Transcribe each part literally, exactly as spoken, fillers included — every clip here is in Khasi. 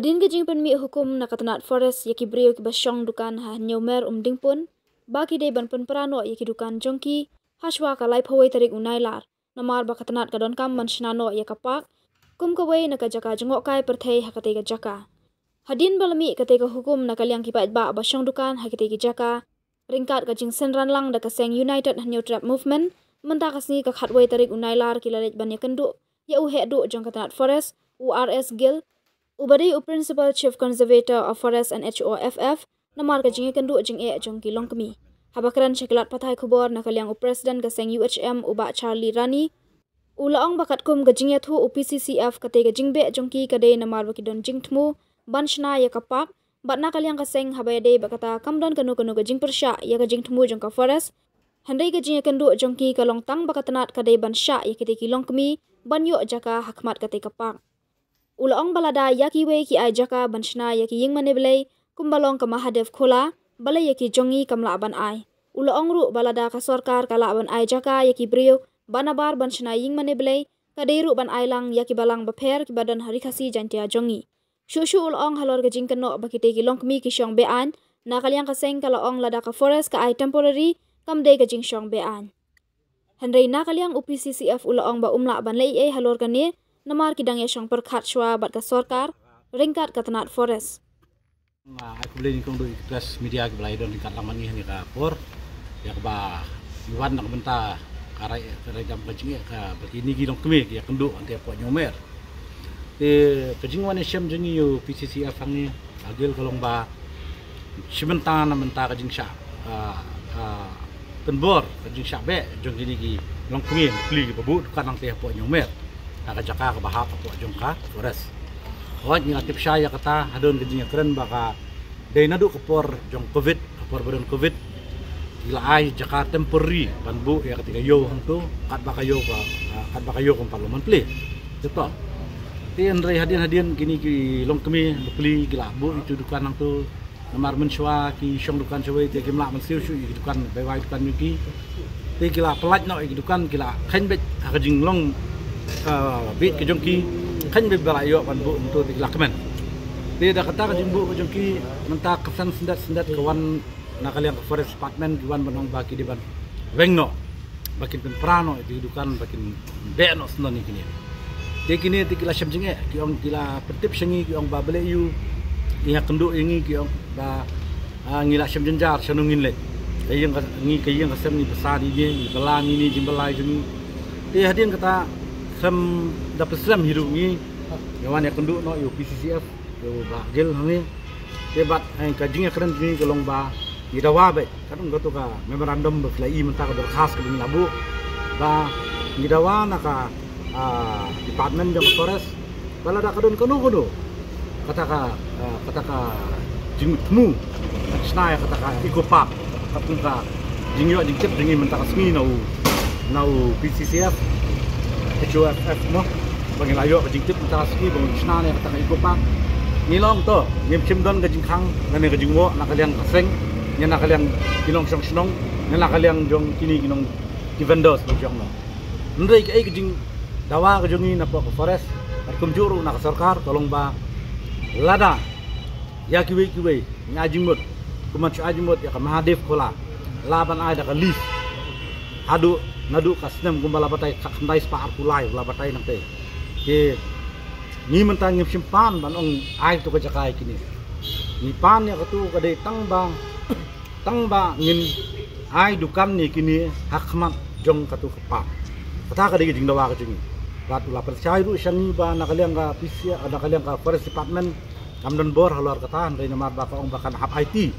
Hadien ka jingpynmih hukum na ka tnat Forest ïa ki briew kiba shong dukan ha Hynñiewmer Umdingpun ba ki dei ban pynpra noh ïa ki dukan jong ki hashwa ka laiphew wei tarik u Nailar, namar ba ka tnat ka donkam ban shna noh ïa ka park kum kawei na ka jaka jngohkai pyrthei ha katei ka jaka. Hadien ba la mih katei ka hukum na ka liang ki paidbah ba shong dukan ha katei ki jaka, ryngkat ka jingsynran lang da ka seng United Hynñiewtrep Movement, mynta ka sngi ka khatwei tarik u Nailar ki la leit ban ïakynduh ïa u heh duh jong ka tnat Forest, u R S Gill, uba dei u Principal Chief Conservator of Forest and H O F F, namar ka jingïakynduh jingeh jong ki longkmie. Haba kren sha ki lad pathai khubor na ka liang u President ka seng U H M, u Bah Charlie Rani, u la ong ba katkum ka jingïathuh u P C C F, katei ka jingbeh jong ki ka dei namar ba ki don jingthmu ban shna ïa ka park, bad na ka liang ka seng, haba ïadei bad kata, kam don kano kano ka jingpyrshah ïa ka jingthmu jong ka Forest. Hynrei ka jingïakynduh jong ki ka long tang ba ka tnat ka dei ban shah ïa kitei ki longkmie ban ïoh jaka ha khmat katei ka park. U la ong ba lada ïa kiwei ki ai jaka ban shna ïa ki ïingmane blei kumba long ka Mahadev Khola, balei ïa ki jong ngi kam lah ban ai? U la ong ruh ba lada ka sorkar ka lah ban ai jaka ïa ki briew ba nabar ban shna ïingmane blei, ka dei ruh ban ai lang ïa ki balang bapher kiba don ha Ri Khasi Jaiñtia jong ngi. Shuh shuh u la ong halor ka jingkynnoh ba kitei ki longkmie ki shong be-aiñ, na ka liang ka seng ka la ong lada ka Forest ka ai temporary, kam dei ka jingshong be-aiñ. Hynrei na ka liang u P C C F u la ong ba um lah ban leh ei ei halor kane, namar ki dang ïashong pyrkhat shuwa bad ka sorkar ryngkat ka tnat Forest. Nga ai khublei nyngkong ïa ki press media kiba la ïadon ryngkat lang ma ngi ha kane ka por, ïa kaba ngi wan na ka bynta ka rai, ka rai jam ka jingeh kaba kine ki longkmie ki ïakynduh hangtei hapoh Hynñiewmer. Te ka jingwan ïashem jong ngi ïa u P C C F hangne, Bah Gill, ka long ba shi bynta na bynta ka jingshah, ah, ah, pynbor ka jingshah beh jong kine ki longkmie bapli kiba buh dukan hangtei hapoh Hynñiewmer, ha ka jaka kaba hap hapoh jong ka Forest. Hooid, ngi la tip shai ïa kata, hadien ka jingïakren ba ka dei naduh ka por jong Covid, ka por ba don Covid, ki la ai jaka temporary ban buh ïa katei ka ïew hangto, katba ka ïew ka, ah, katba ka ïew kam pat long ban plie. Te to. Te hynrei hadien hadien kine ki longkmie bapli ki la buh ïa ki dukan hangto, namar mynshuwa ki shong dukan shawei te kim lah ban siew shuh ïa ki dukan, bai wai dukan jong ki. Te ki la pyllait noh ïa ki dukan, ki la kheiñ beit ha ka jinglong, ah, beit ka jong ki, kheiñ beit ba la ïoh ban buh hangto te ki la kmen. Te da kata ka jingbuh ka jong ki, mynta ka seng syndet syndet ka wan na ka liang ka Forest Department, ki wan ban ong ba ki dei ban weng noh, ba kin pynpra noh ïa ki dukan, ba kin beh noh syndon ïa kine. Te kine te ki la shem jingeh, ki ong, ki la pyntip sha ngi, ki ong ba balei ïa u, ngi ïakynduh ïa ngi, ki ong ba, ah, ngi la shem jynjar, shano ngin leit. Ka ïing ka, ngi ka ïing ka sem ngi pynsan ïa ngi, ngi bylla ïa ngi, jingbylli jong ngi. Te hadien kata, khlem da pynslem hi ruh ngi, ngi wan ïakynduh noh ïa u P C C F, ïa u Bah Gill hangne. Te bad, eh, ka jingïakren jong ngi ka long ba ngi dawa beit, katkum kato ka memorandum ba phi la i mynta, ka dorkhas kaba ngi la buh, ba ngi dawa na ka, ah, Department jong ka Forest, ba lada ka don kano kano kata ka, ah, kata ka jingthmu ban shna ïa kata ka Eco Park, katkum ka jingïoh jingtip jong ngi mynta ka sngi na u, na u P C C F, H O F F mo, ba ngi la ïoh ka jingtip mynta ka sngi ba ngi shna ne kata ka Eco Park. Ngi la ong to, ngim shym don ka jingkhang ne ka jingwoh na ka liang ka seng, ne na ka liang ki nongshong shnong, ne na ka liang jong kine ki nong, ki vendors ba shong noh. Hynrei kaei ka jingdawa ka jong ngi napoh ka Forest bad kumjuh ruh na ka sorkar, ka long ba lada ïa kiwei kiwei ngi ai jingmut, kumno shu ai jingmut ïa ka Mahadev Khola, lah ban ai da ka lease. Haduh, naduh ka snem kumba la batai, khatkhyndai spah arphew lai la batai nangtei. Te ngi mynta ngim shym pan ban ong ai to ka jaka ïa kine. Ngi pan ïa kato ka dei tang ba, tang ba ngin ai dukan ïa kine ha khmat jong kato ka park. Kata ka dei ka jingdawa ka jong ngi. Bad u la pynshai ruh sha ngi ba na ka liang ka P C, na ka liang ka Forest Department, kam don bor halor kata, hynrei namar ba ka ong ba kan hap aiti,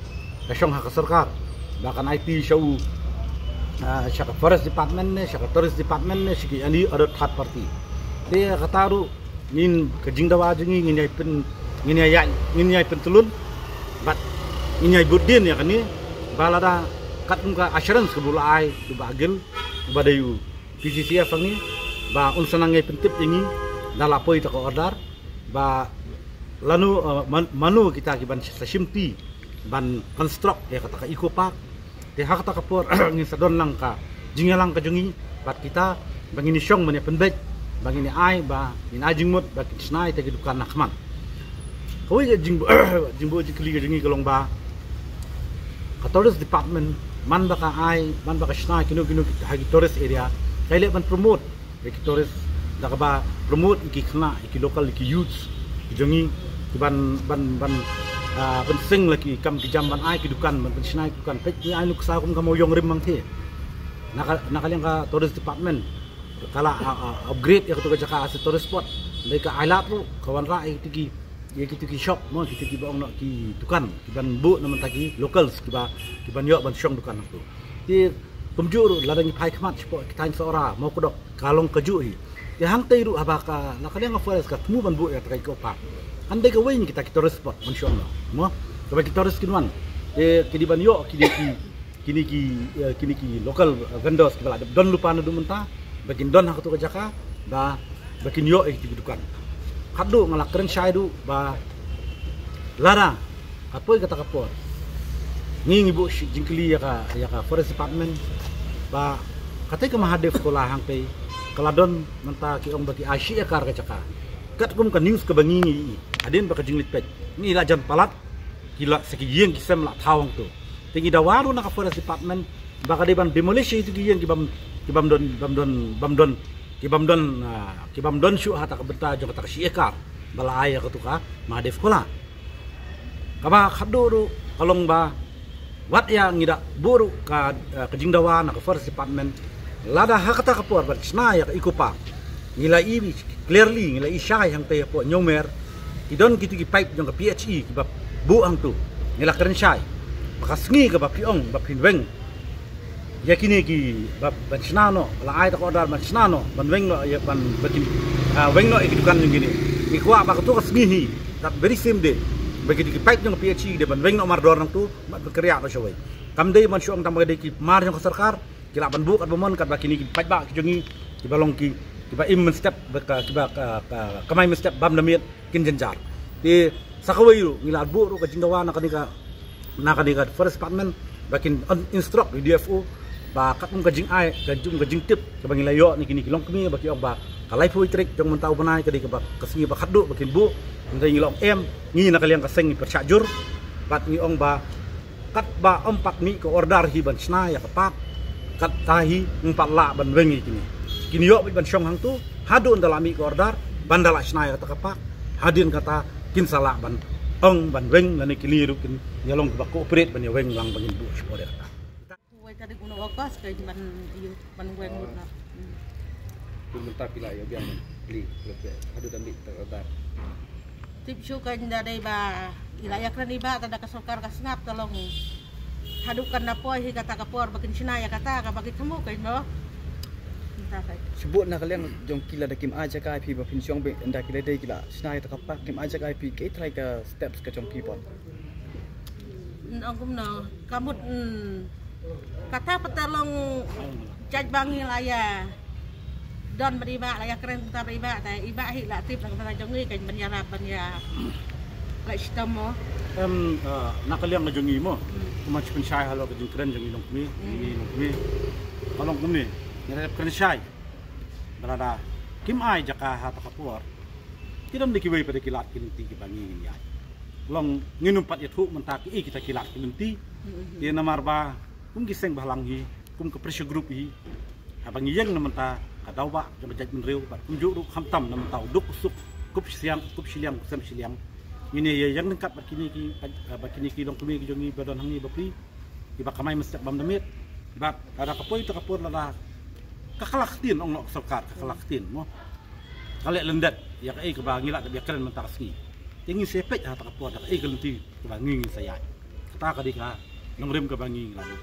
ka shong ha ka sorkar, ba kan aiti sha u, ah, sha ka Forest Department ne, sha ka Tourist Department ne, sha ki any other third party. Te kata ruh ngin, ka jingdawa jong ngi ngin ïai pyn, ngin ïai, ngin ïai pyntlun, bad ngin ïai bud dien ïa kane, ba lada katkum ka assurance kaba u la ai u Bah Gill, uba dei u P C C F hangne, ba un sa nang ïai pyntip ïa ngi da la poi ta ka order, ba lano, eh, man-, mano kita kiban sa shimti ban construct ïa kata ka Eco Park. Te ha kata ka por ngin sa don lang ka jingïalang ka jong ngi bad kita, ba ngin ïashong ban ïa pynbeit, ba ngin ïa ai, ba ngin ai jingmut ba kin shna ïa kita ki dukan na khmat. Hoi ka jingbuh, jingbuh jingkylli ka jong ngi ka long ba ka tourist department, man ba ka ai, man ba ka shna kino kino ha ki tourist area, ka leh ban promote ïa ki tourist da kaba promote ïa ki khynnah, ïa ki local, ïa ki youths ki jong ngi, ki ban, ban, ban, ah, ban seng la ki kam ki jam, ban ai ki dukan, ban, ban shna ki dukan. Peit ngi ai nuksa kum ka Mawïong Rim Mangthie. Na ka, na ka liang ka tourist department ka la, ah, ah, upgrade ïa katu ka jaka as a tourist spot. Dei ka ai lad ruh ka wanrah ïa kito ki, ïa kito ki shop mo, kito kiba ong noh ki dukan, ki ban buh na mynta ki locals kiba, ki ban ïoh ban shong dukan hangto. Te kumjuh ruh lada ngi phai khmat shapoh ki thaiñ Sohra, Mawkdok, ka long kajuh hi. Te hangtei ruh haba ka, na ka liang ka forest ka thmu ban buh ïa kata ka eco park, kan dei kawei na kita ki tourist spot ban shong noh mo, kaba ki tourist kin wan. Te ki dei ban ïoh kine ki, kine ki, eh, kine ki local, eh, vendors kiba la dep don lypa naduh mynta, ba kin don ha katu ka jaka, ba, ba kin ïoh ïa kito ki dukan. Khatduh nga la kren shai duh ba lada ka poi kata ka por, ngi, ngi buh shi jingkylli ïa ka, ïa ka forest department ba katei ka Mahadev Khola hangtei ka la don mynta ki ong ba ki ai shi ekar ka jaka. Katkum ka news kaba ngi, ngi ïohi, hadien ba ka jingleit peit, ngi la jan palat ki la sa ki ïing ki sem la thaw hangto. Te ngi dawa ruh na ka forest department ba ka dei ban demolish ïa kito ki ïing ki bym, ki bym don, bym don, bym don, ki bym don, ah, ki bym don shuh ha kata ka bynta jong kata ka shi ekar ba la ai ïa katu ka Mahadev Khola. Kaba khatduh ruh ka long ba wat ïa ngi da buh ruh ka, eh, ka jingdawa na ka forest department, lada ha kata ka por ban shna ïa ka eco park, ngi la i clearly, ngi la i shai hangtei hapoh Ñiewmer, ki don kito ki pipe jong ka P H E kiba buh hangto. Ngi la kren shai ba ka sngi kaba phi ong ba phin weng ïa kine ki ba, ban shna noh, la ai ta ka order ban shna noh, ban weng noh ïa, ban, ba kin, ah, weng noh ïa ki dukan jong kine. Ngi kwah ba kato ka sngi hi, that very same day, ba kito ki pipe jong ka P H E dei ban weng noh mardor nangto, ban, ban kyrïah noh shawei. Kam dei ban shu ong tang ba ka dei ki mar jong ka sorkar ki lah ban buh katba mon, katba kine ki paidbah ki jong ngi kiba long ki, kiba im mynstep, ba ka, kiba ka, ka, kamai mynstep bam da miet kin jynjar. Te sa kawei ruh ngi la buh ruh ka jingdawa na kane ka, na kane ka forest department ba kin in-, instruct ïa u D F O ba katkum ka jingai, katkum ka jingtip kaba ngi la ïoh na kine ki longkmie ba ki ong ba ka laiphew tarik jong mynta u bnai ka dei kaba ka sngi ba khatduh ba kin buh. Hynrei ngi la ong em, ngi na ka liang ka seng ngi pyrshah jur bad ngi ong ba katba ym pat mih ka order hi ban shna ïa ka park, katta hi ym pat lah ban weng ïa kine. Kin ïoh beit ban shong hangto haduh ynda la mih ka order ban da la shna ïa kata ka park. Hadien kata kin sa lah ban ong ban weng, lane kine ruh kin ïa long kiba cooperate ban ïa weng lang ba ngin buh shipor ïa kata. Wei tarik u August ka ban ïa ban weng lut na. Hmm. Te mynta phi la ïa biang pli, pli, pli, haduh da mih ka order. Tip shu ka nda dei ba i la ïa kren i ba ta da ka sorkar ka sngap ta long. Haduh kan da poi hi kata ka por ba kin shna ïa kata kaba ki thmu ka ino. Mynta ka. Shu buh na ka liang jong ki, lada kim ai jaka ïa phi ba phin shong beit, ynda ki la dei ki la shna ïa kata ka park, kim ai jaka ïa phi, kaei trai ka steps ka jong ki pon. Ong kumno, ka mut, mm, kata pat ta long jait ba ngi la ïa don bad i ba, la ïa kren kumta bad i ba, te i ba hi la tip na ka bynta jong ngi kan ban ïarap ban ïa la shitom mo. Em, eh, na ka liang ka jong ngi mo. Hmm. Kumba shu pynshai halor ka jingkren jong ngi longkmie, hmm, ngi longkmie. Ka long kumne, ngi la dep kren shai ba lada kim ai jaka ha kata ka por, ki don da kiwei pat de ki lad ki lynti kiba ngi ngin ïaid. Long ngin ym pat ïathuh mynta kiei kita ki lad ki lynti. Hmm. Te namar ba kum ki seng bhalang hi, kum ka pressure group hi, haba ngi ïeng na mynta ka daw ba jong ka jaitbynriew bad kumjuh ruh khamtam na mynta u duk u suk, kup shiliang, kup shiliang, kup sem shiliang, ngin ïa ïeng ryngkat bad kine ki, bad kine ki longkmie ki jong ngi ba don hangne bapli, kiba kamai mynstep bam da miet. Bad lada ka poi ta ka por lada ka kylla ktien, ong noh ka sorkar ka kylla ktien mo, ka leh lyndet ïa kaei kaba ngi la dep ïa kren mynta ka sngi, te ngin sa peit ha kata ka por da kaei ka lynti kaba ngi ngin sa ïaid. Kata ka dei ka nongrim kaba ngi ngi la dei.